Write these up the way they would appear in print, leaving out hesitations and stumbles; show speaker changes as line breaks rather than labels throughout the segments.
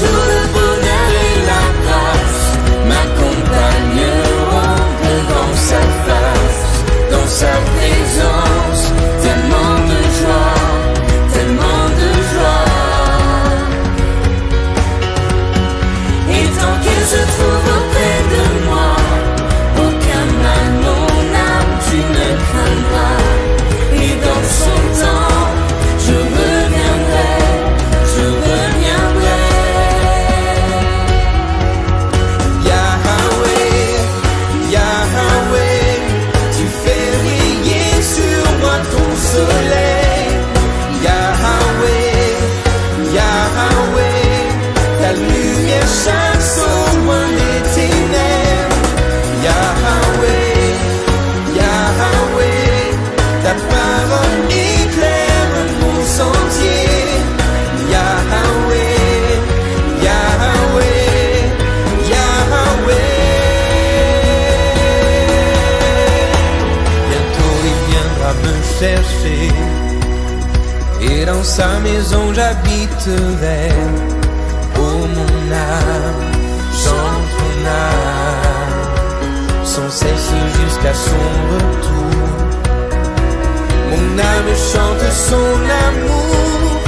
Toujours le bonheur et la grâce m'accompagneront devant sa face, dans sa présence, tellement de joie, tellement de joie. Et tant qu'il se trouve auprès de moi, aucun mal, mon âme, tu ne craindras. Et dans son temps, je reviendrai, je reviendrai.
Yahweh, Yahweh, tu fais briller sur moi ton soleil. Yahweh, Yahweh, ta lumière chasse au loin les ténèbres. Yahweh, Yahweh, ta parole éclaire mon sentier. Yahweh, Yahweh, Yahweh. Bientôt il viendra me chercher et dans sa maison j'habiterai. Oh mon âme, chante mon âme, sans cesse jusqu'à son retour. Mon âme chante son amour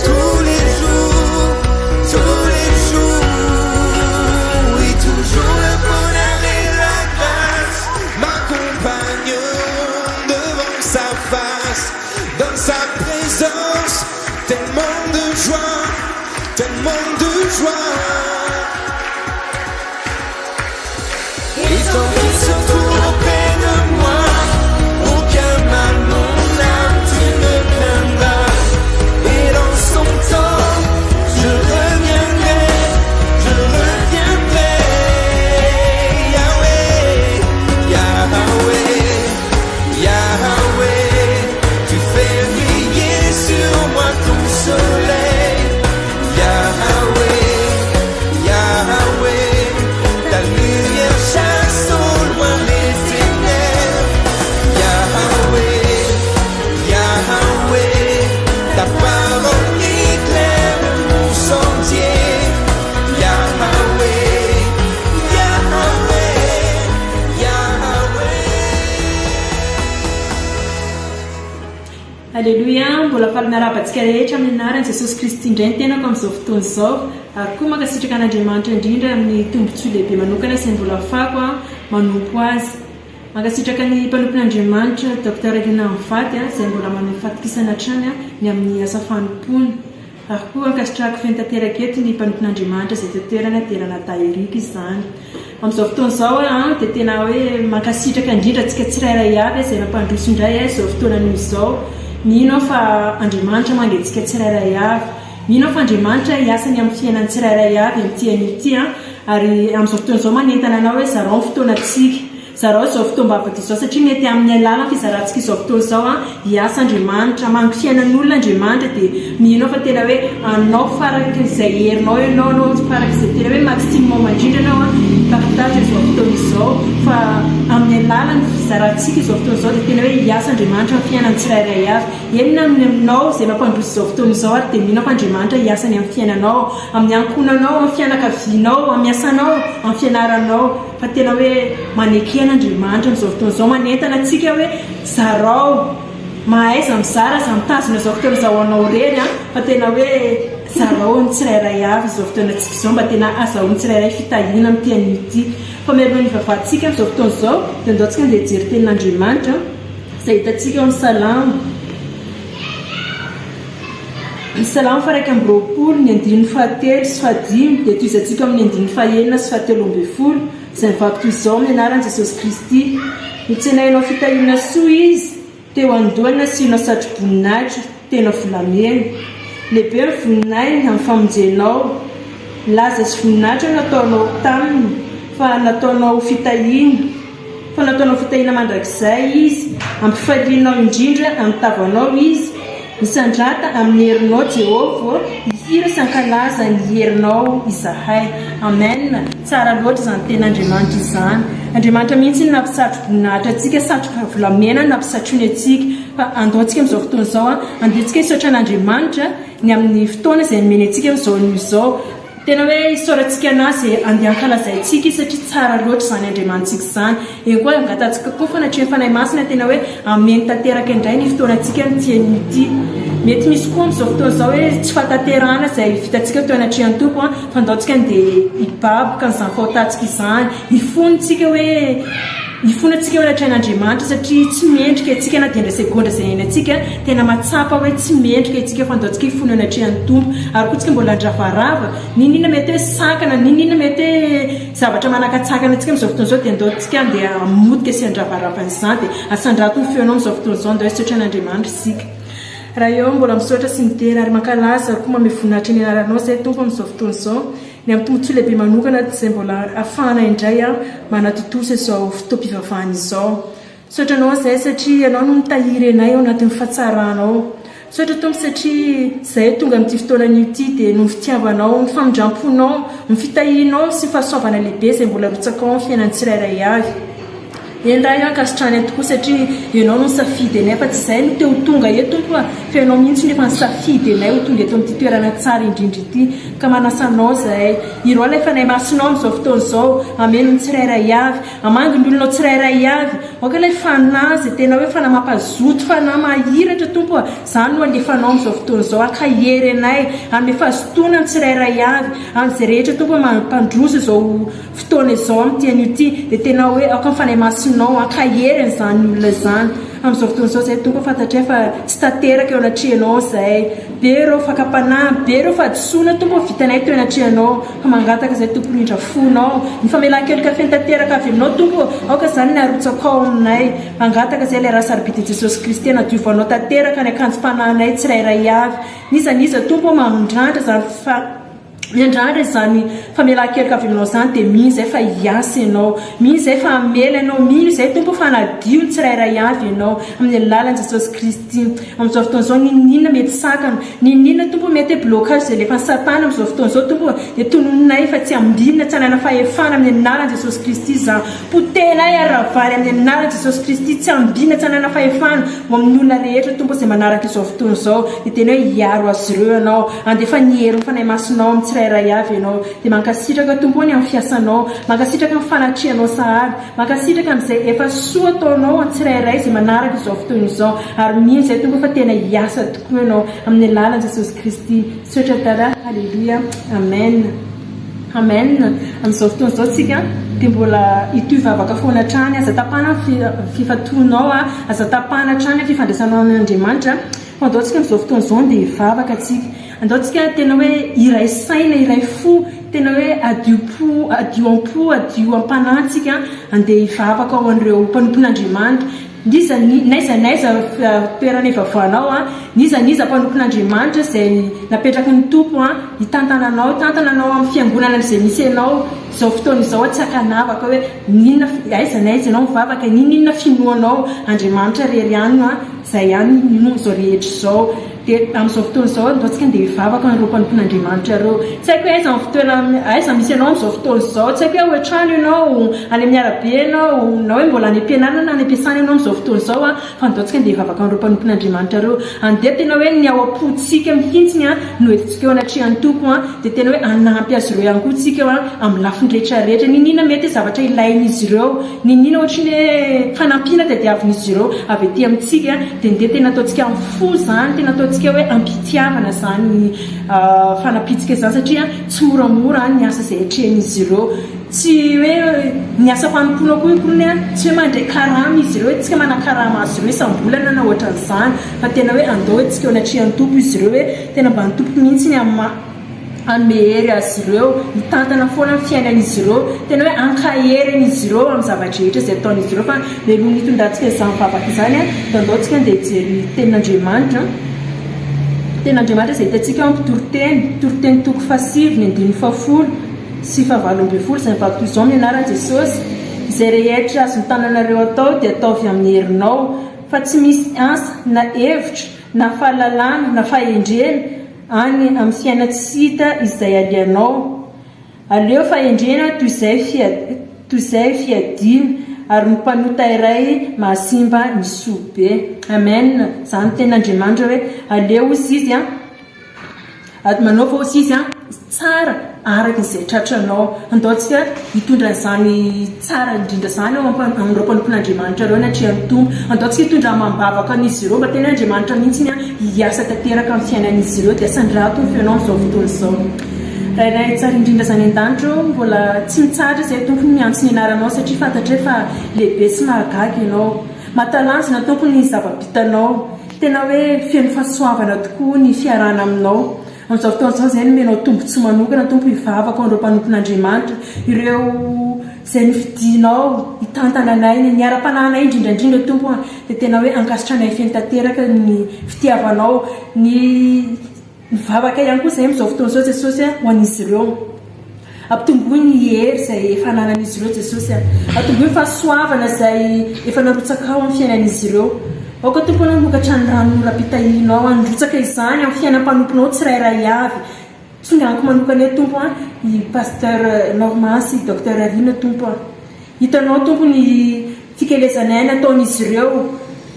tous les jours, tous les jours. Oui, toujours le bonheur et la grâce m'accompagneront devant sa face, dans sa présence, tellement de joie, tellement de joie.
Et tant qu'il se trouve auprès de moi, aucun mal, mon âme, tu ne craindras. Et dans son temps, je reviendrai, je reviendrai.
Yahweh, Yahweh, Yahweh, tu fais briller sur moi ton soleil. Yahweh, Yahweh, ta lumière chasse au loin les ténèbres. Yahweh, Yahweh, ta parole éclaire mon sentier. Yahweh, Yahweh, Yahweh.
Aleloia! Mbola faly miarahaba antsika rehetra amin'ny anaran'i Jesosy Kristy indray ny tenako amin'izao fotoana izao ary koa mankasitraka an'Andriamanitra indrindra amin'ny tombontsoa lehibe manokana izay mbola afahako manompo Azy. Mankasitraka ny mpanompon'Andriamanitra Docteur Elena mivady izay mbola maneho fahatokisana hatrany ny amin'ny asa fanompoana. Ary koa ankasitrahako feno tanteraka eto ny mpanompon'Andriamanitra izay eto an-toerana dia Ranadahy Eric izany. Amin'izao fotoana izao aho dia tena hoe mankasitraka indrindra antsika tsirairay avy izay mampandroso indray izao fotoana anio izao. Mino aho fa Andriamanitra mangy antsika tsirairay avy. Mino aho fa Andriamanitra hiasa ny amin'ny fiainan'ny tsirairay avy amin'ity anio ity ary amin'izao fotoana izao manentana anao hoe zarao ny fotoanantsika. Zarao izao fotoam-bavaka izao satria mety amin'ny alalan'ny fizarantsika izao fotoana izao an, hiasa Andriamanitra, hamangy fiainan'olona Andriamanitra dia mino aho fa tena hoe anao faraky izay herinao ianao, anao faraky izay tena hoe maximum indrindra ianao an, hi-partage izao fotoana izao fa amin'ny alalan'ny fizarantsika izao fotoana izao dia tena hoe hiasa Andriamanitra amin'ny fiainan'ny tsirairay avy. Eny na amin'ny aminao izay mampandroso izao fotoana izao ary dia mino aho fa Andriamanitra hiasa ny amin'ny fiainanao, amin'ny ankohonanao, amin'ny fianakavianao, amin'ny asanao, amin'ny fianaranao. Fa tena hoe maneke an'Andriamanitra amin'izao fotoana izao, manentana antsika hoe zarao, mahaiza mizara, aza mitazona izao fotoana izao ho anao irery an, fa tena hoe zarao amin'ny tsirairay avy izao fotoanantsika izao mba tena azahoan'ny tsirairay fitahiana amin'ity anio ity. Fa mialoha ny hivavahantsika amin'izao fotoana izao dia andao tsika andeha hijery tenin'Andriamanitra izay hitantsika ao amin'ny Salamo. Ny Salamo faha-21, ny andininy fahatelo sy fahadimy, dia tohizantsika ao amin'ny andininy fahenina sy fahatelo ambinifolo, izay mivaky toy izao amin'ny anaran'i Jesosy Kristy, Notsenainao fitahiana soa izy, teo an-dohany nasianao satroboninahitra tena volamena. Lehibe ny voninahiny amin'ny famonjenao. Laza sy voninahitra no nataonao taminy, fa nataonao ho fitahiana. Fa nataonao fitahiana mandrakizay izy, ampifalianao indrindra amin'ny tavanao izy. Misandrata amin'ny herinao Jehovah ô, hihira sy hankalaza ny herinao izahay. Amen! Tsara loatra izany tenin'Andriamanitra izany. Andriamanitra mihitsy no nampisatro-boninahitra antsika, satroka volamena no nampisatroiny antsika. Fa andao antsika amin'izao fotoana izao, andeha antsika hisaotra an'Andriamanitra ny amin'ny fotoana izay nomeny antsika amin'izao anio izao. Tena hoe isaorantsika Anazy e, andeha ankalazaintsika Izy satria tsara loatra izany Andriamanitsika izany. Eny koa angatantsika koa fanatrehan'ny Fanahy Masina tena hoe hameno tanteraka indray ny fotoanantsika amin'ity anio ity. Mety misy koa amin'izao fotoana izao hoe tsy fahatanterahana izay vitantsika teo anatrehan'ny Tompo an, fa ndao tsika andeha hibaboka an'izany fahotantsika izany, hifona tsika hoe hifona tsika eo anatrehan'Andriamanitra satria tsy mendrika isika na dia indray segondra izay iainantsika, tena mahatsapa hoe tsy mendrika isika fa ndao tsika hifona eo anatrehan'ny Tompo. Ary koa tsika mbola handravarava, n'inon'inona mety hoe sakana, n'inon'inona mety hoe zavatra manakatsakana antsika amin'izao fotoana izao dia ndao tsika andeha hamotika sy handravarava an'izany dia asandrato ny feonao amin'izao fotoana izao ndao hisaotra an'Andriamanitra isika. Raha eo mbola misaotra sy midera ary mankalaza ary koa mamehy voninahitra ny anaranao izay Tompo amin'izao fotoana izao. Ny amin'ny tombontsoa lehibe manokana izay mbola ahafahana indray manatontosa izao fotoam-pivavahana izao. Misaotra Anao izahay satria Ianao no mitahiry anay ao anatin'ny fahatsaranao. Misaotra Tompo satria izahay tonga amin'ity fotoana anio ity dia noho ny fitiavanao, ny famindram-ponao, ny fitahianao sy ny fahasoavana lehibe izay mbola arotsakao amin'ny fiainan'ny tsirairay avy. Eny Ray o, ankasitrahanay tokoa satria Ianao no nisafidy anay fa tsy izahay no te ho tonga eto Tompo a, fa Ianao mihitsy no efa nisafidy anay ho tonga eto amin'ity toerana tsara indrindra ity, ka manasa Anao izahay. Irao ilay Fanahy Masinao amin'izao fotoana izao, hameno ny tsirairay avy, hamangy ny olonao tsirairay avy. Aoka ilay Fanahy izay tena hoe Fanahy mampazoto, Fanahy mahiratra Tompo a, izany no alefanao amin'izao fotoana izao, hankahery anay, hanome fahazotoana ny tsirairay avy, amin'izay rehetra Tompo a mampandroso izao fotoana izao amin'ity anio ity dia tena hoe aoka ny Fanahy Masinao hankahery an'izany olona izany amin'izao fotoana izao izay Tompo fantatray fa tsy tanteraka eo anatrehanao izahay be ireo fakam-panahy be ireo fahadisoana Tompo vitanay teo anatrehanao fa mangataka izay Tompo rindra fonao ny famelan-keloka feno tanteraka avy aminao Tompo aoka izany ny arotsakao aminay mangataka izay ilay ra sarobidin'i Jesosy Kristy hanadiovanao tanteraka ny akanjom-panahinay tsirairay avy n'iza n'iza Tompo mamindrandra izany fa Miandrandra izany famelan-keloka avy aminao izany dia mino izay fa hiasa ianao, mino izay fa hamela ianao, mino izay Tompo fa hanadio ny tsirairay avy ianao amin'ny alalan'i Jesosy Kristy. Amin'izao fotoana izao n'inon'inona mety sakana, n'inon'inona Tompo mety hoe blocage izay alefan'i Satana amin'izao fotoana izao Tompo dia tononinay fa tsy ambinina, tsy hanana fahefana amin'ny anaran'i Jesosy Kristy izany. Potehinay ary ravary amin'ny anaran'i Jesosy Kristy tsy ambinina tsy hanana fahefana ho amin'ny olona rehetra Tompo izay manaraka izao fotoana izao dia tena hoe hiaro azy ireo Ianao handefa ny herin'ny Fanahy Masinao amin'ny tsirairay avy Ianao dia mankasitraka Tompo ô ny amin'ny fiasanao mankasitraka amin'ny fanatrehanao sahady mankasitraka amin'izay efa soa ataonao amin'ny tsirairay izay manaraka izao fotoana izao ary mino izay Tompo fa tena hiasa tokoa Ianao amin'ny alalan'i Jesosy Kristy Misaotra Dada Alléluia Amen. Amen Amin'izao fotoana izao tsika dia mbola hitohy vavaka foana hatrany, aza tapahana ny fifantohanao, aza tapahana hatrany ny fifandraisanao amin'Andriamanitra, fa andao tsika amin'izao fotoana izao dia hivavaka tsika, andao tsika tena hoe hiray saina, hiray fo, tena hoe hadio po, hadio am-po, hadio am-panahy tsika andeha hivavaka ho an'ireo mpanompon'Andriamanitra. N'iza n'aiza n'aiza toerana ivavahanao an, n'iza n'iza mpanompon'Andriamanitra izay napetraky ny Tompo an, hitantana anao, hitantana anao amin'ny fiangonana izay misy anao izao fotoana izao an, tsy ankanavaka hoe n'inona aiza n'aiza ianao mivavaka, n'inon'inona finoanao, Andriamanitra irery ihany an, izay ihany no inoan'izao rehetra izao. Dia amin'izao fotoana izao andao tsika andeha hivavaka an'ireo mpanompon'Andriamanitra ireo. Tsy haiko hoe aiza ny fotoana, aiza misy anao amin'izao fotoana izao, tsy haiko hoe ao an-trano ianao, any amin'ny arabe ianao, na hoe mbola any am-pianarana na any am-piasana ianao amin'izao fotoana izao an, fa andao tsika andeha hivavaka an'ireo mpanompon'Andriamanitra ireo. Andeha tena hoe ny ao am-pontsika mihitsy an no entintsika eo anatrehan'ny Tompo an, dia tena hoe hanampy azy ireo ihany koa tsika an amin'ny lafiny rehetra rehetra, n'inon'inona mety hoe zavatra ilain'izy ireo. Niniana ohatry ny hoe fanampiana tadiavin'izy ireo avy aty amintsika dia ndeha tena ataontsika amin'ny fo izany, tena ataontsika hoe am-pitiavana izany fanampiantsika izany satria tsy moramora ny asa izay atrehin'izy ireo. Tsy hoe ny asa fanompoana koa akoriny tsy hoe mandray karama izy ireo, tsika manakarama azy ireo isam-bolana na ohatran'izany fa tena hoe andao tsika eo anatrehan'ny Tompo izy ireo hoe tena mba ny Tompo mihitsy ny amin'ny hanome hery azy ireo, hitantana foana ny fiainan'izy ireo, tena hoe hankahery an'izy ireo amin'ny zava-drehetra izay ataon'izy ireo fa mialoha ny hitondrantsika izany vavaka izany dia andao tsika andeha hijery ny tenin'Andriamanitra, tenin'Andriamanitra izay hitantsika ao amin'ny Mpitoriteny, Mpitoriteny toko fahasivy ny andininy fahafolo sy fahavalo ambin'ny folo izay mivaky toy izao amin'ny anaran'i Jesosy, Izay rehetra azon'ny tananareo atao dia ataovy amin'ny herinao, fa tsy misy asa na hevitra na fahalalana na fahendrena Any amin'ny fiaina tsy hita izay alehanao. Aleo fahendrena toy izay toy izay fiadiana, ary ny mpanota iray mahasimba ny soa be. Amen! Izany no tenin'Andriamanitra hoe aleo ozy izy an, manaova ozy izy an, tsara. araka izay tratranao. Andao antsika hitondra an'izany tsara indrindra izany eo amin'ireo mpanompon'Andriamanitra ireo anatrehan'ny Tompo. Andao antsika hitondra amam-bavaka an'izy ireo mba tena hoe Andriamanitra mihitsy hiasa tanteraka amin'ny fiainan'izy ireo. Dia sandrato ny feonao amin'izao fotoana izao. Ray tsara indrindra izany an-danitra ô, mbola tsy mitsahatra izahay Tompo ny miantso ny anaranao satria fantatray fa lehibe sy mahagaga Ianao. Mahatalanjona Tompo ny zava-bitanao. Tena hoe feno fahasoavana tokoa ny fiarahana aminao. Amin'izao fotoana izao izay nomenao tombontsoa manokana Tompo hivavaka ho an'ireo mpanompon'Andriamanitra, ireo izay nofidinao hitantana anay, ny ara-panahinay indrindra indrindra Tompo a, dia tena hoe ankasitranay feno tanteraka ny fitiavanao, ny mivavaka ihany koa izahay amin'izao fotoana izao Jesosy a, ho an'izy ireo. Ampitomboy ny hery izay efa ananan'izy ireo Jesosy a. Ampitomboy ny fahasoavana izay efa narotsakao amin'ny fiainan'izy ireo. Aoka Tompo hanokatra ny ranonoram-pitahianao, handrotsaka izany amin'ny fiainam-panomponao tsirairay avy. Tsonganiko manokana eto Tompo a, i Pasteur Normand sy i Docteur Rina Tompo a. Hitanao Tompo ny fikelezanay nataon'izy ireo,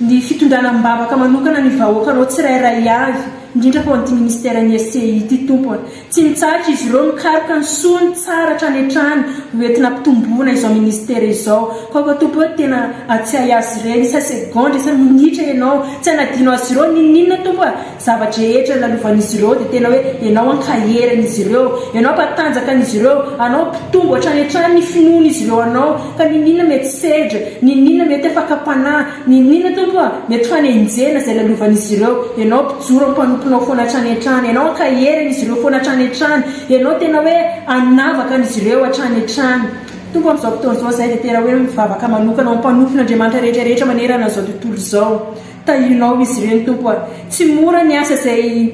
ny fitondrana am-bavaka manokana ny vahoakanao tsirairay avy, indrindra fa ho an'ity ministeran'ny SCI ity Tompo a. Tsy mitsahatra izy ireo mikaroka ny soa ny tsara hatrany hatrany ho entina ampitomboana izao ministera izao. Koa Tompo ô tena atsiahy azy ireny isa-segondra, isa-minitra Ianao, tsy hanadino azy ireo n'inon'inona Tompo a, zava-drehetra lalovan'izy ireo dia tena hoe Ianao ankahery an'izy ireo, Ianao ampatanjaka an'izy ireo, Anao ampitombo hatrany hatrany ny finoan'izy ireo Anao, ka n'inon'inona mety sedra, n'inon'inona mety fakam-panahy, N'inon'inona Tompo a, mety fanenjehana izay lalovan'izy ireo, Ianao mpijoro amin'ny mpanomponao foana hatrany hatrany, Ianao ankahery an'izy ireo foana hatrany hatrany, Ianao tena hoe hanavaka an'izy ireo hatrany hatrany. Tompo amin'izao fotoana izao izahay dia tena hoe mivavaka manokana ho amin'ny mpanompon'Andriamanitra rehetra rehetra manerana an'izao tontolo izao. Tahianao izy ireny Tompo a. Tsy mora ny asa izay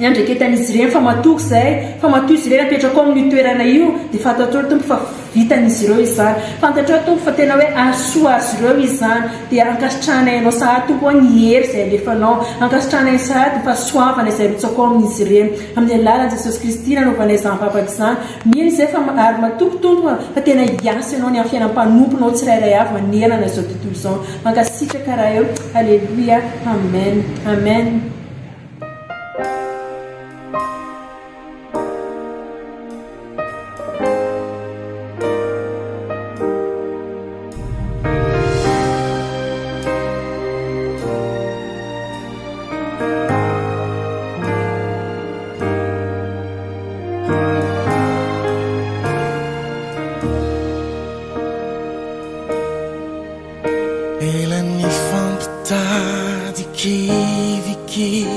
Iandraiketan'izy ireny fa matoky izahay fa matoa izy ireny apetraka ao amin'io toerana io dia fantatrao Tompo fa vitan'izy ireo izany. Fantatrao Tompo fa tena hoe hahasoa azy ireo izany. Dia ankasitrahanay Anao sahady Tompo ô ny hery izay alefanao. Ankasitrahanay sahady ny fahasoavana izay arotsakao amin'izy ireny. Amin'ny alalan'i Jesosy Kristy nanaovanay izany vavaka izany. Mino izahay fa ary matoky Tompo fa tena hiasa Ianao ny amin'ny fiainam-panomponao tsirairay avy manerana izao tontolo izao. Mankasitraka Ray ô. Aleloia. Amen. Amen.
Ela nifampitady kivikivy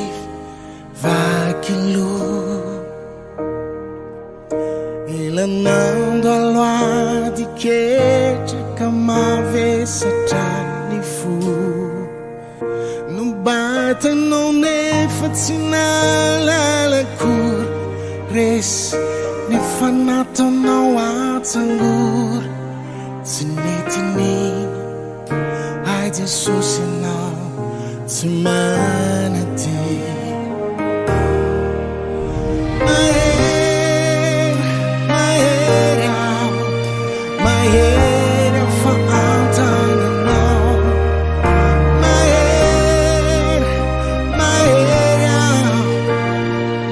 vaky loha Ela nandalo ady ketraka mavesatra ny fo Nobatanao nefa tsy nahalala akory Resy nefa nataonao atsangory Tsy nety nino ahy Jesosy ianao tsy manadino Mahery, mahery aho, mahery aho fa an-tananao Mahery, mahery aho,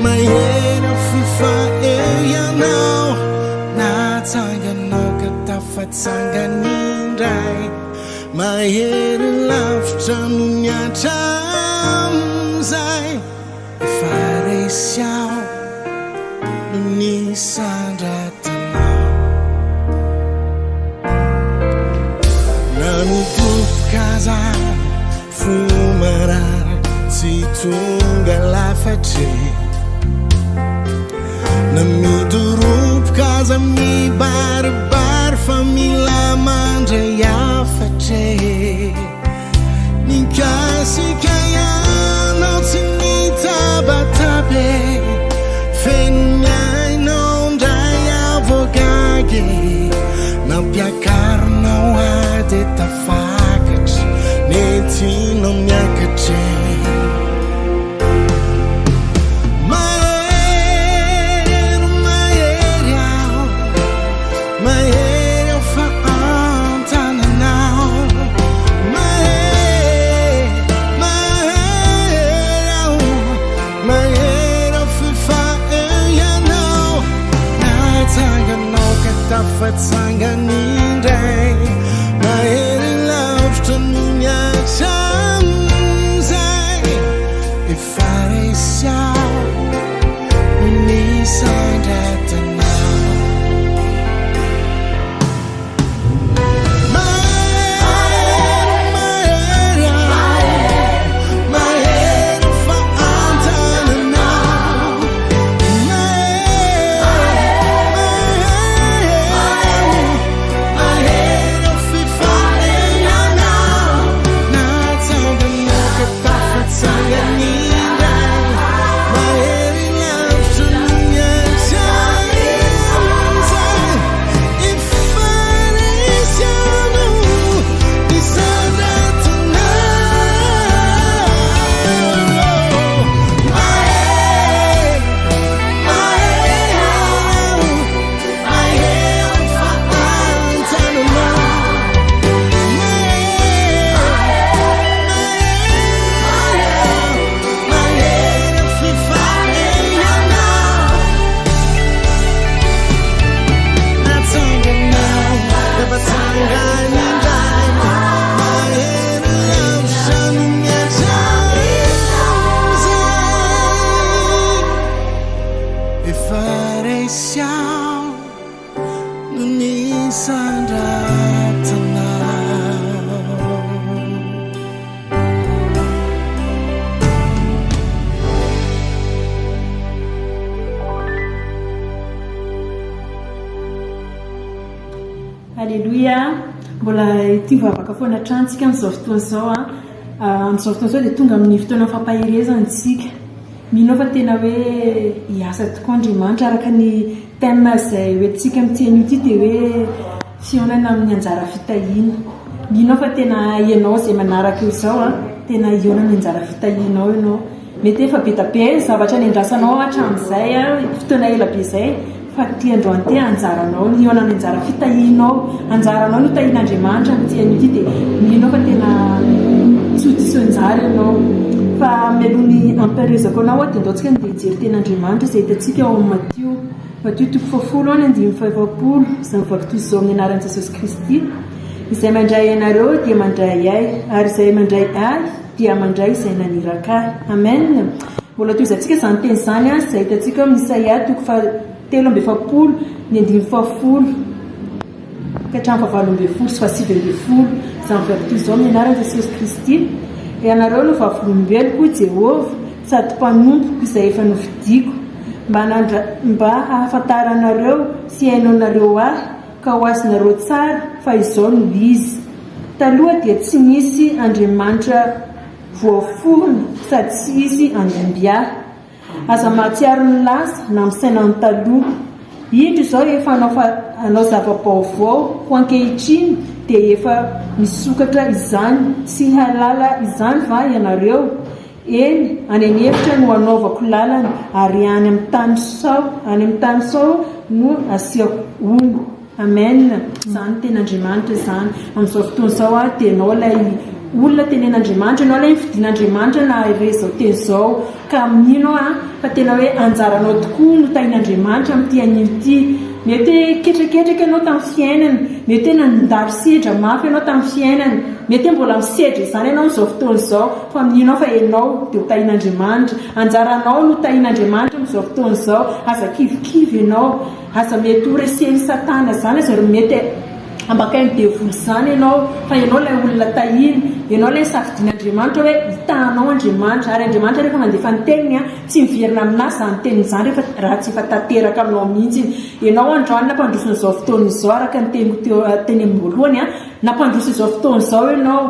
mahery aho f'efa eo ianao Natsanganao ka tafatsangana indray Mahery lavitra noho ny hatramin'izay Efa resy aho noho ny sandratanao Nanotofoka aza Fo marary tsy tonga lafatra e Na midoroboka aza mibaribary fa mila mandray hafatra e Nikasika ianao tsy nitabataba e Feno ny ainao ndray aho vao gaga e Nampiakarinao ahy dia tafakatra Nentinao miakatra e Mahery, mahery aho Mahery aho fa an-tananao Mahery, mahery aho Mahery aho f'efa eo ianao. tafatsangana indray Mahery lavitra noho ny hatramin'izay Efa resy aho no nisandratanao Mahery, mahery aho Mahery fa an-tananao Mahery, mahery Mahery fifalianao Natsanganao ka tafatsangana indray Mahery lavitra noho ny hatramin'izay Efa resy aho no nisandratanao Mahery, mahery aho Mahery fa an-tananao Mahery, mahery fifalianao Natsanganao tafatsangana indray Mahery lavitra noho ny hatramin'izay Efa resy aho no nisandratanao.
Aleloia! Mbola tia mivavaka foana hatrany tsika amin'izao fotoana izao an. Amin'izao fotoana izao dia tonga amin'ny fotoana fampaherezana isika. Mino aho fa tena hoe hiasa tokoa Andriamanitra araka ny thème izay hoentintsika amin'ity anio ity dia hoe fihaonana amin'ny anjara fitahiana. Mino aho fa tena ianao izay manaraka izao an, tena hihaona amin'ny anjara fitahianao ianao. Mety efa be dia be ny zavatra niandrasanao hatramin'izay an, fotoana ela be izay, fa ity androany ity anjaranao ny hihaona amin'ny anjara fitahianao. Anjaranao no tahian'Andriamanitra amin'ity anio ity dia mino aho fa tena tsy ho diso anjara ianao. Fa mialoha ny hampaherezako anao aho dia ndao tsika andeha hijery tenin'Andriamanitra izay hitantsika ao amin'ny Matio. Matio toko fahafolo ny andininy fahefapolo, izay mivaky toy izao amin'ny anaran'i Jesosy Kristy, Izay mandray anareo dia mandray ahy, ary izay mandray ahy dia mandray izay naniraka ahy. Amen. Mbola tohizantsika izany teny izany izay hitantsika ao amin'ny Isaia toko faha-43 ny andininy fahafolo ka hatramin'ny fahavalo ambin'ny folo sy fahasivy ambin'ny folo. Izany mivaky toy izao amin'ny anaran'i Jesosy Kristy, Ianareo no vavolombeloko, hoy Jehovah, sady mpanompoko izay efa nofidiko, mba mba hahafantaranareo sy hihainoanareo ahy, ka ho azonareo tsara fa izao no izy. Taloha dia tsy nisy Andriamanitra voaforona sady tsy hisy handimby ahy. Aza mahatsiaro ny lasa na misaina ny taloha. Indro izao efa hanao hanao zava-baovao ho ankehitriny dia efa misokatra izany tsy hahalala izany va ianareo? Eny, any an'efitra no hanaovako lalana ary any amin'ny tany sao any amin'ny tany sao no hasiako ony. Amen! Izany tenin'Andriamanitra izany. Amin'izao fotoana izao aho dia ianao ilay olona tenen'Andriamanitra, ianao ilay nofidin'Andriamanitra nahare izao teny izao. Ka mino aho fa tena hoe anjaranao tokoa no tahin'Andriamanitra amin'ity anio ity. Mety hoe ketraketraka ianao tamin'ny fiainana, mety hoe nandalo sedra mafy ianao tamin'ny fiainana, mety hoe mbola misedra izany ianao amin'izao fotoana izao, fa mino aho fa ianao dia ho tahin'Andriamanitra. Anjaranao no tahin'Andriamanitra amin'izao fotoana izao. Aza kivikivy ianao. Aza mety ho resen'i satana izany, aza mety ambakain'ny devoly izany ianao, fa ianao ilay olona tahina, ianao ilay nisafidian'Andriamanitra hoe hitahanao Andriamanitra, ary Andriamanitra rehefa mandefa ny teniny tsy miverina aminazy izany teniny izany rehefa raha tsy efa tanteraka aminao mihitsy iny. Ianao androany nampandroso an'izao fotoana izao araka ny teniko teo teny am-boalohany, nampandroso izao fotoana izao ianao,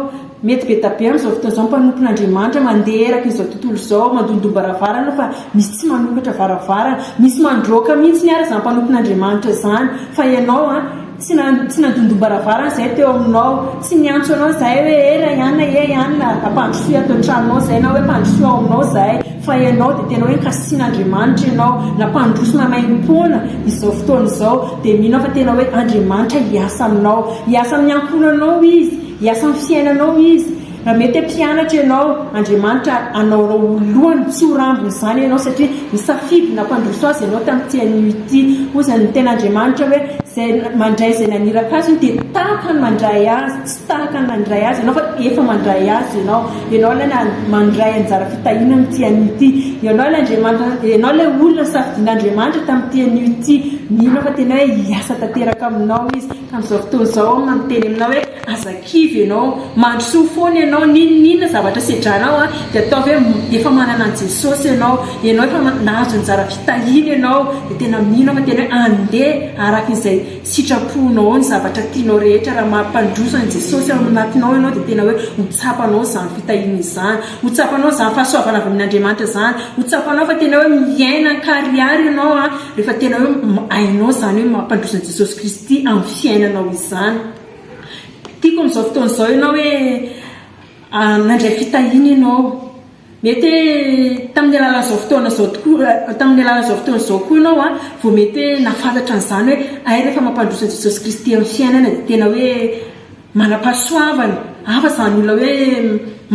Mety be da be amin'izao fotoana izao ny mpanompon'Andriamanitra mandeha eraky izao tontolo izao, mandondom-baravarana fa misy tsy manokatra varavarana, misy mandroaka mihitsy ary izany mpanompon'Andriamanitra izany, fa ianao an, tsy tsy nandondom-baravarana izahay teo aminao, tsy niantso anao izahay hoe eh ray anona eh anona ampandrosoy ato an-tranonao izahay na hoe ampandrosoy ao aminao izahay, fa ianao dia tena hoe kasihin'Andriamanitra ianao, nampandroso maimaimpoana izao fotoana izao, dia mino aho fa tena hoe Andriamanitra hiasa aminao, hiasa amin'ny ankohonanao Izy. Hiasa amin'ny fiainanao Izy. Raha mety hoe mpianatra ianao, Andriamanitra hanao anao ho lohany, tsy ho rambony izany ianao satria nisafidy nampandroso azy ianao tamin'ity anio ity. Hoy izany ny tenin'Andriamanitra hoe. Izay mandray izay naniraka azy dia tahaka ny mandray azy, tsy tahaka ny nandray azy ianao fa efa mandray azy ianao. Ianao ilay mandray anjara fitahiana amin'ity anio ity. Ianao ilay Andriamanitra, ianao ilay olona nosafidian'Andriamanitra tamin'ity anio ity. Mino aho fa tena hoe hiasa tanteraka aminao Izy. Ka amin'izao fotoana izao aho miteny aminao hoe aza kivy ianao, mandrosoa foana ianao, n'inon'inona zavatra sedranao dia ataovy hoe efa manana an'i Jesosy ianao, ianao efa nahazo anjara fitahiana ianao, dia tena mino aho fa tena hoe andeha araka izay sitraponao ny zavatra tianao rehetra, raha mampandroso an'i Jesosy ao anatinao ianao dia tena hoe ho tsapanao izany fitahiana izany, ho tsapanao izany fahasoavana avy amin'Andriamanitra izany, ho tsapanao fa tena hoe miaina an-karihary ianao rehefa tena hoe hainao izany hoe mampandroso an'i Jesosy Kristy amin'ny fiainanao izany. Tiako amin'izao fotoana izao ianao hoe nandray fitahiana ianao. Mety hoe tamin'ny alalan'izao fotoana izao tokoa, tamin'ny alalan'izao fotoana izao koa ianao vao mety hoe nahafantatra an'izany hoe hay rehefa mampandroso an'i Jesosy Kristy amin'ny fiainana dia tena hoe manam-pahasoavana. Hafa izany olona hoe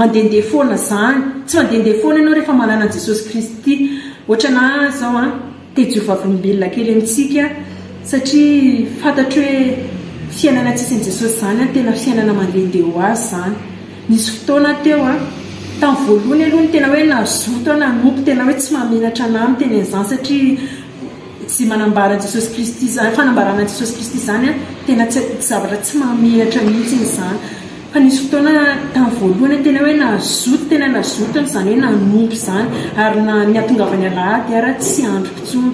mandehandeha foana izany. Tsy mandehandeha foana ianao rehefa manana an'i Jesosy Kristy. Ohatranà izao an. Te hijoro vavolombelona kely amintsika satria fantatro hoe fiainana tsisy an'i Jesosy izany an, tena fiainana mandehandeha ho azy izany. Nisy fotoana aho teo an, tamin'ny voalohany aloha ny tena hoe nazoto aho nanompo, tena hoe tsy mahamenatra anah miteny an'izany satria izay manambara an'i Jesosy Kristy izany, fanambarana an'i Jesosy Kristy izany an, tena tsy zavatra tsy mahamenatra mihitsy izany. Fa nisy fotoana tamin'ny voalohany tena hoe nazoto, tena nazoto aho izany hoe nanompo izany ary na ny hahatongavan'ny alahady ara tsy andriko intsony.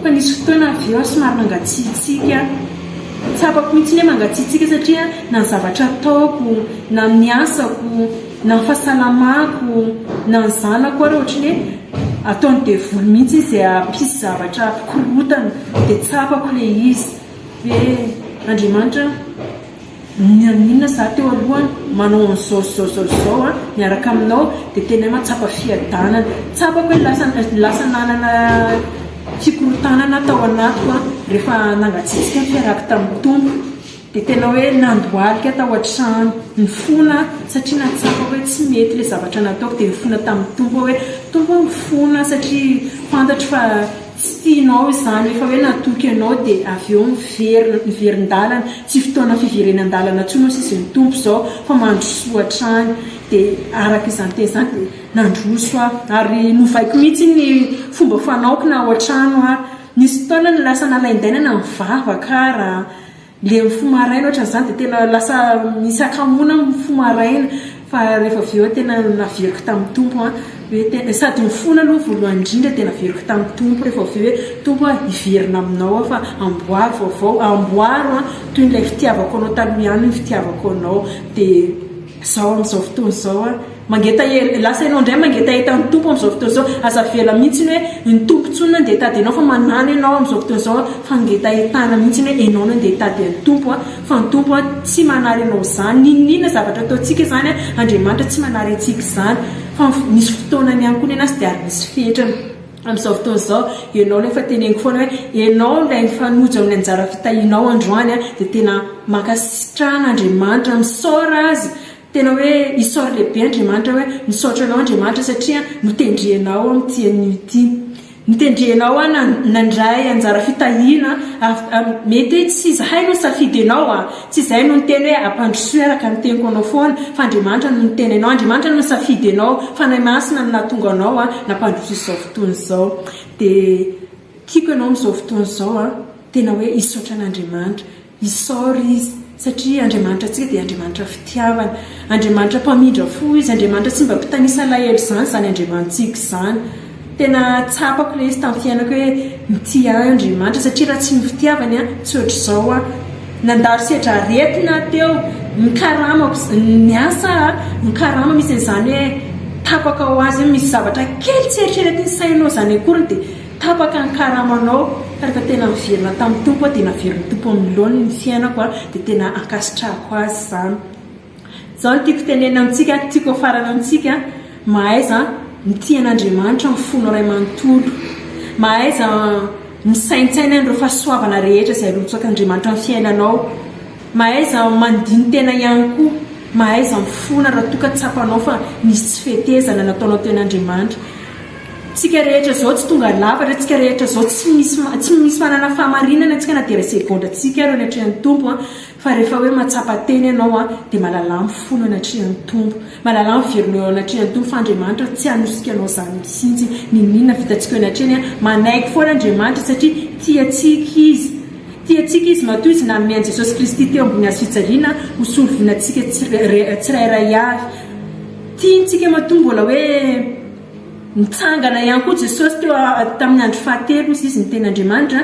Fa nisy fotoana avy eo aho somary nangatsiatsiaka, tsapako mihitsy hoe mangatsiatsiaka satria na ny zavatra ataoko, na ny asako, na ny fahasalamako, na ny zanako ary ohatran'ny hoe ataon'ny devoly mihitsy izay hampisy zavatra hampikorontana dia tsapako ilay izy hoe Andriamanitra N'inona za teo aloha manao an'izao sy izao izao izao an, miaraka aminao dia tena hoe mahatsapa fiadanana. Tsapako hoe lasa lasa nanana fikorontanana aho tao anatiko an, rehefa nangatsiatsiaka ny fiarahako tamin'ny Tompo. Dia tena hoe nandohalika aho tao an-trano, nifona aho satria nahatsapa hoe tsy mety ilay zavatra nataoko dia nifona tamin'ny Tompo aho hoe, Tompo ô mifona aho satria fantatro fa Tsy tianao izany, efa hoe natoky anao dia avy eo miverina, miverin-dalana, tsy fotoana fiverenan-dalana intsony hoy sisa ny Tompo izao fa mandrosoa hatrany. Dia araka izany teny izany dia nandroso aho ary novaiko mihitsy ny fomba fanaoko na ao an-trano ary. Nisy fotoana lasa nalaindaina na nivavaka ary. Le mifoha maraina ohatran'izany dia tena lasa misy hakamoana mifoha maraina fa rehefa avy eo tena naveriko tamin'ny Tompo an, hoe tena sady mifona aloha voalohany indrindra dia naveriko tamin'ny Tompo rehefa avy eo hoe Tompo a hiverina aminao aho fa amboary vaovao, amboaro an toy ilay fitiavako anao taloha ihany ny fitiavako anao dia izao amin'izao fotoana izao an. Mangetaheta, lasa ianao indray mangetaheta ny Tompo amin'izao fotoana izao. Aza avela mihitsy ny hoe ny Tompo intsony no andeha hitady anao fa manana ianao amin'izao fotoana izao fangetahetana mihitsy ny hoe ianao no andeha hitady an'ny Tompo fa ny Tompo tsy manary anao izany. N'inon'inona zavatra ataontsika izany, Andriamanitra tsy manary antsika izany fa misy fotoanany ihany koa ny an'azy dia ary misy fetrany. Amin'izao fotoana izao, ianao ilay efa teneniko foana hoe ianao ilay mifanojo amin'ny anjara fitahianao androany dia tena mankasitrahana Andriamanitra, misaora Azy Tena hoe isaory lehibe Andriamanitra hoe misaotra anao Andriamanitra satria notendrenao amin'ity anio ity. Notendrenao aho nandray anjara fitahiana mety hoe tsy izahay no nisafidy anao a, tsy izahay no niteny hoe ampandrosoy araka ny teniko anao foana fa Andriamanitra no niteny anao, Andriamanitra no nisafidy anao, Fanahy Masina no nahatonga anao nampandroso izao fotoana izao. Dia tiako ianao amin'izao fotoana izao a, tena hoe hisaotra an'Andriamanitra. Isaory Izy, satria Andriamanitra antsika dia Andriamanitra fitiavana. Andriamanitra mpamindra fo Izy, Andriamanitra tsy mba mpitanisa alahelo izany izany Andriamanitsika izany. Tena tsapako ilay izy tamin'ny fiainako hoe mitia ahy Andriamanitra, satria raha tsy ny fitiavany aho, tsy ohatr'izao aho. Nandalo sedra aretina aho teo, ny karamako, niasa aho, ny karama misy an'izany hoe tapaka ho azy, misy zavatra kely tsy eritreretin'ny sainao izany akory dia Tapaka ny karamanao fa rehefa tena niverina tamin'ny Tompo aho dia naverin'ny Tompo amin'ny laoniny ny fiainako dia tena ankasitrahako azy izany. Izao no tiako tenenina amintsika, tiako hafarana amintsika, mahaiza mitia an'Andriamanitra amin'ny fonao iray manontolo. Mahaiza misaintsaina an'ireo fahasoavana rehetra izay arotsak'Andriamanitra amin'ny fiainanao. Mahaiza mandini-tena ihany koa, mahaiza mifona raha toa ka tsapanao fa nisy tsy fetezana nataonao teny Andriamanitra. Tsika rehetra izao tsy tonga lafatra, tsika rehetra izao tsy misy tsy misy manana fahamarinana tsika na dia iray segondra tsika ary eo anatrehan'ny Tompo an, fa rehefa hoe mahatsapa tena ianao an, dia malalà mifono eo anatrehan'ny Tompo, malalà miverina eo anatrehan'ny Tompo fa Andriamanitra tsy hanosika anao izany mihitsy, n'inon'inona vitantsika eo anatrehany an, manaiky foana Andriamanitra satria tia antsika Izy, tia antsika Izy matoa Izy nanome an'i Jesosy Kristy teo ambony hazo fijaliana ho solovoina antsika tsirairay avy, tiany tsika matoa mbola hoe. Nitsangana ihany koa Jesosy teo tamin'ny andro fahatelo, hozy Izy niteny Andriamanitra,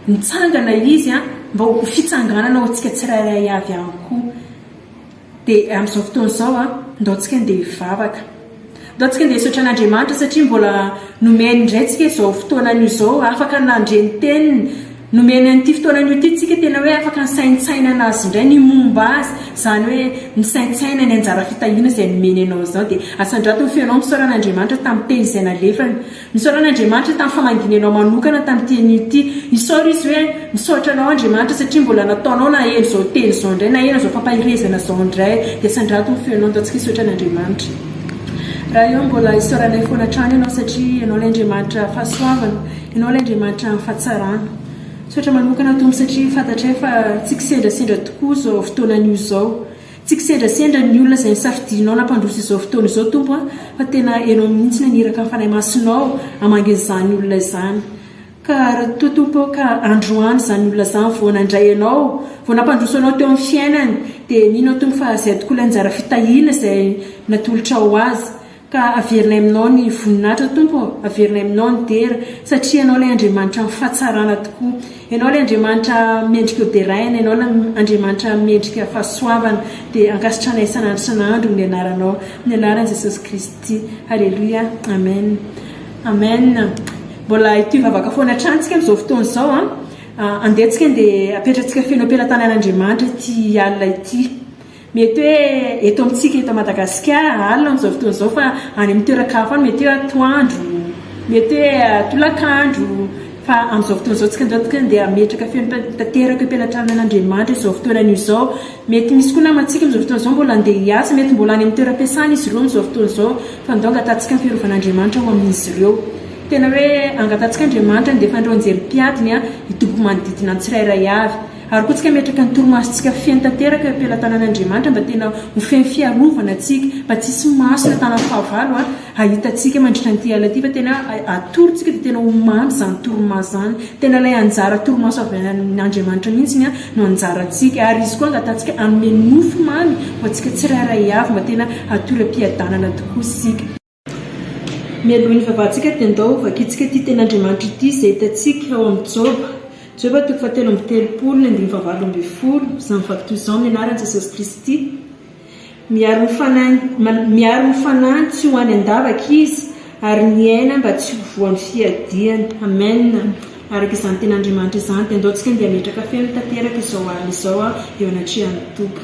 nitsangana Izy mba ho fitsanganana ho antsika tsirairay avy ihany koa. Dia amin'izao fotoana izao, ndao tsika andeha hivavaka. Ndao tsika andeha hisaotra an'Andriamanitra satria mbola nomeny indray tsika izao fotoana anio izao, afaka nandre ny teniny, Nomeny an'ity fotoana anio ity tsika tena hoe afaka nisaintsainana azy indray ny momba azy, izany hoe misaintsaina ny anjara fitahiana izay nomeny anao izao dia asandrato ny feonao misaora an'Andriamanitra tamin'ny teny izay nalefany, misaora an'Andriamanitra tamin'ny famangiana anao manokana tamin'ity anio ity, isaora izy hoe misaotra anao Andriamanitra satria mbola nataonao naheno izao teny izao indray, naheno izao fampaherezana izao indray, dia asandrato ny feonao ndao tsika hisaotra an'Andriamanitra. Raha eo mbola isaoranay foana hatrany ianao satria ianao ilay Andriamanitra fahasoavana. Ianao ilay Andriamanitra amin'ny fahatsarana. Misaotra manokana Tompo satria fantatray fa tsy kisendrasendra tokoa izao fotoana anio izao. Tsy kisendrasendra ny olona izay nosafidianao nampandroso izao fotoana izao Tompo a, fa tena Ianao mihitsy naniraka ny Fanahy Masinao hamangy an'izany olona izany. Ka raha toa Tompo ô ka androany izany olona izany vao nandray Anao, vao nampandroso Anao teo amin'ny fiainany, dia mino aho Tompo fa izay tokoa ilay anjara fitahiana izay natolotrao ho azy. Ka averinay aminao ny voninahitra Tompo ô, averinay aminao ny dera, satria Ianao ilay Andriamanitra amin'ny fahatsarana tokoa. Ianao ilay Andriamanitra mendrika ho deraina, Ianao ilay Andriamanitra mendrika fahasoavana. Dia ankasitranay isan'andro isan'andro ny anaranao. Amin'ny anaran'i Jesosy Kristy. Aleloia. Amen. Amen. Mbola hitohy vavaka foana hatrany tsika amin'izao fotoana izao an. Andeha tsika andeha apetratsika feno am-pelatanan'Andriamanitra ity alina ity. Mety hoe eto amintsika eto Madagasikara alina amin'izao fotoana izao fa any amin'ny toeran-kafa any mety hoe atoandro, mety hoe tolakandro fa amin'izao fotoana izao tsika indray tokony dia hametraka feno tanteraka eo am-pelatranan'Andriamanitra izao fotoana anio izao. Mety misy koa namantsika amin'izao fotoana izao mbola handeha hiasa, mety mbola any amin'ny toeram-piasana izy ireo amin'izao fotoana izao fa ndao angatahantsika ny fiarovan'Andriamanitra ho amin'izy ireo. Tena hoe angatahantsika Andriamanitra handefa an'ireo anjely mpiadiny hitoby manodidina ny tsirairay avy. Ary koa tsika ametraka ny torimasontsika feno tanteraka eo am-pelatanan'Andriamanitra mba tena ho feno fiarovana tsika, mba tsy hisy maso na tanan'ny fahavalo hahita antsika mandritra an'ity alina ity fa tena hatory tsika dia tena ho mamy izany torimaso izany, tena ilay anjara torimaso avy amin'Andriamanitra mihitsy no anjarantsika ary Izy koa angatahantsika hanome nofy mamy ho antsika tsirairay avy mba tena hatory am-piadanana tokoa isika. Mialoha ny hivavahantsika dia ndao hovakintsika ity tenin'Andriamanitra ity izay hitantsika ao amin'ny Joba. Joba toko fahatelo amby telopolo ny andininy fahavalo ambin'ny folo, izany mivaky toy izao amin'ny anaran'i Jesosy Kristy. Miaro ny fanahy, miaro ny fanahiny tsy ho any an-davaka izy, ary ny aina mba tsy ho voan'ny fiadiany. Amen. Araka izany tenin'Andriamanitra izany dia ndao tsika andeha hametraka feno tanteraka izao alina izao eo anatrehan'ny Tompo.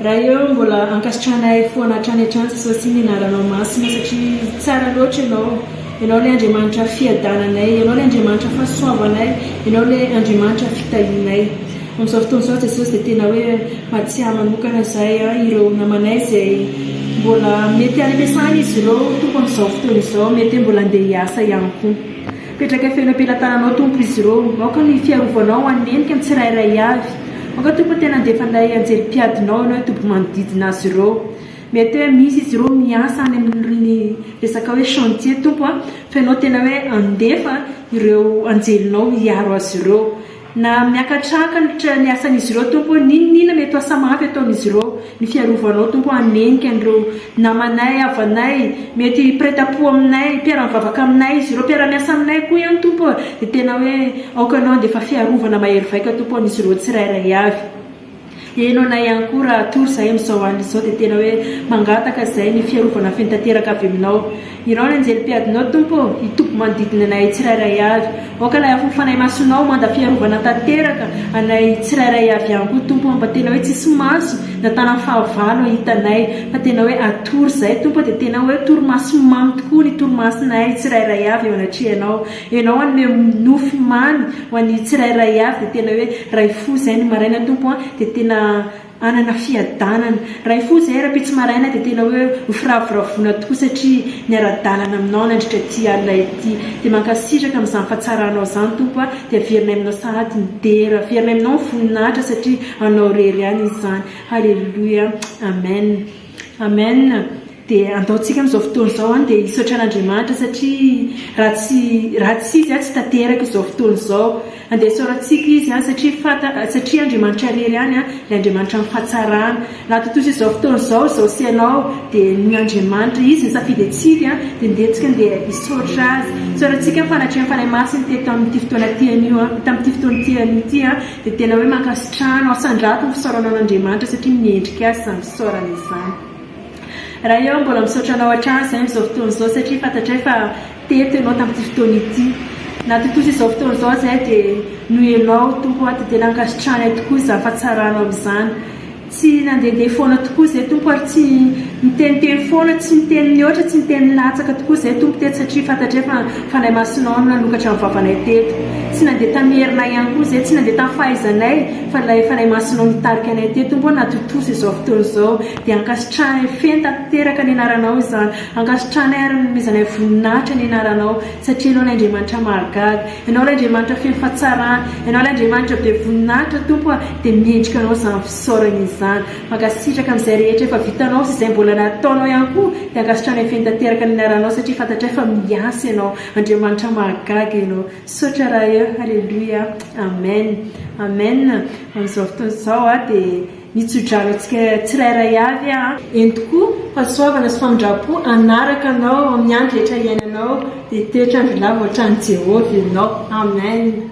Ray ô, mbola ankasitrahanay foana hatrany hatrany Jesosy ny anaranao masina satria tsara loatra Ianao. Ianao ilay Andriamanitra fiadananay, Ianao ilay Andriamanitra fahasoavanay, Ianao ilay Andriamanitra fitahianay. Amin'izao fotoana izao Jesosy dia tena hoe mahatsiahy manokana izahay ireo namanay izay mbola mety any am-piasana izy ireo Tompo amin'izao fotoana izao, mety hoe mbola handeha hiasa ihany koa. Mipetraka feno am-pelatananao Tompo izy ireo. Aoka ny fiarovanao hanenika ny tsirairay avy. Aoka Tompo tena handefa ilay anjely mpiadinao Ianao hitoby manodidina azy ireo. Mety hoe misy izy ireo miasa any amin'ny resaka hoe chantier Tompo a, fa Ianao tena hoe handefa ireo anjelinao hiaro azy ireo. Na miakatrakatra ny asan'izy ireo Tompo ô, n'inon'inona mety ho asa mafy ataon'izy ireo, ny fiarovanao Tompo ô hanenika an'ireo namanay, havanay, mety mpiray tampo aminay, mpiara-mivavaka aminay izy ireo, mpiara-miasa aminay koa ihany Tompo ô, dia tena hoe aoka Ianao handefa fiarovana mahery vaika Tompo ô an'izy ireo tsirairay avy. Heno anay ihany koa raha hatory izahay amin'izao alina izao dia tena hoe mangataka izahay ny fiarovana feno tanteraka avy aminao. Irao ny anjely mpiadinao Tompo ô, hitoby manodidina anay tsirairay avy. Aoka ilay afon'ny Fanahy Masinao manda fiarovana tanteraka anay tsirairay avy ihany koa Tompo ô, mba tena hoe tsisy maso na tanan'ny fahavalo hahita anay fa tena hoe hatory izahay Tompo ô dia tena hoe torimaso mamy tokoa ny torimasonay tsirairay avy eo anatrehanao. Ianao hanome nofy mamy ho an'ny tsirairay avy dia tena hoe ray fo izay ny maraina Tompo a, dia tena. hanana fiadanana. Raha hifoha izahay rahampitso maraina dia tena hoe ho firavoravoana tokoa satria niara-dalana aminao nandritra ity alina ity. Dia mankasitraka amin'izany fahatsaranao izany Tompo a, dia averinay aminao sahady ny dera, averinay aminao ny voninahitra satria anao irery ihany izany. Haleloia. Amen. Amen. Dia andao tsika amin'izao fotoana izao an dia hisaotra an'Andriamanitra satria raha tsy raha tsy Izy an tsy tanteraka izao fotoana izao. Andeha isaorantsika Izy an satria fanta satria Andriamanitra irery ihany an ilay Andriamanitra amin'ny fahatsarana. Raha tontosa izao fotoana izao izao sy ianao dia noho Andriamanitra, Izy nisafidy antsika an dia ndeha tsika ndeha hisaotra Azy. Isaorantsika ny fanatrehan'ny Fanahy Masina teto amin'ity fotoana ity anio an, tamin'ity fotoana ity anio ity an dia tena hoe mankasitrahana, asandrato ny fisaorana an'Andriamanitra satria mendrika Azy izany fisaorana izany. Ray ô, mbola misaotra Anao hatrany izahay amin'izao fotoana izao satria fantatray fa teto Ianao tamin'ity fotoana ity. Nahatontosa izao fotoana izao izahay dia noho Ianao, Tompo ô, dia tena ankasitrahanay tokoa izany fahatsaranao izany. Tsy nandehandeha foana tokoa izahay, Tompo, ary tsy niteniteny foana, tsy niteny mihoatra, tsy niteny latsaka tokoa izahay, Tompo, teto satria fantatray fa ny Fanahy Masinao no nanokatra ny vavanay teto. Tsy nandeha tamin'ny herinay ihany koa izahay, tsy nandeha tamin'ny fahaizanay, fa ilay Fanahy Masinao nitarika anay teto, Tompo ô, nahatontosa izao fotoana izao. Dia ankasitrahanay feno tanteraka ny anaranao izany. Ankasitrahanay ary anomezanay voninahitra ny anaranao, satria Ianao ilay Andriamanitra mahagaga. Ianao ilay Andriamanitra feno fahatsarana. Ianao ilay Andriamanitra be voninahitra, Tompo a! Dia mendrika Anao izany fisaorana izany. Mankasitraka amin'izay rehetra efa vitanao sy izay mbola nataonao ihany koa, dia ankasitrahanay feno tanteraka ny anaranao, satria fantatray fa miasa Ianao. Andriamanitra mahagaga Ianao. Misaotra Ray a! Aleloia! Amen! Amen! Amin'izao fotoana izao aho dia. Mitsodrano antsika tsirairay avy aho. Eny tokoa, fahasoavana sy famindram-po hanaraka anao amin'ny andro rehetra iainanao, dia hitoetra andro lava ao an-tranon'i Jehovah ianao. Amen.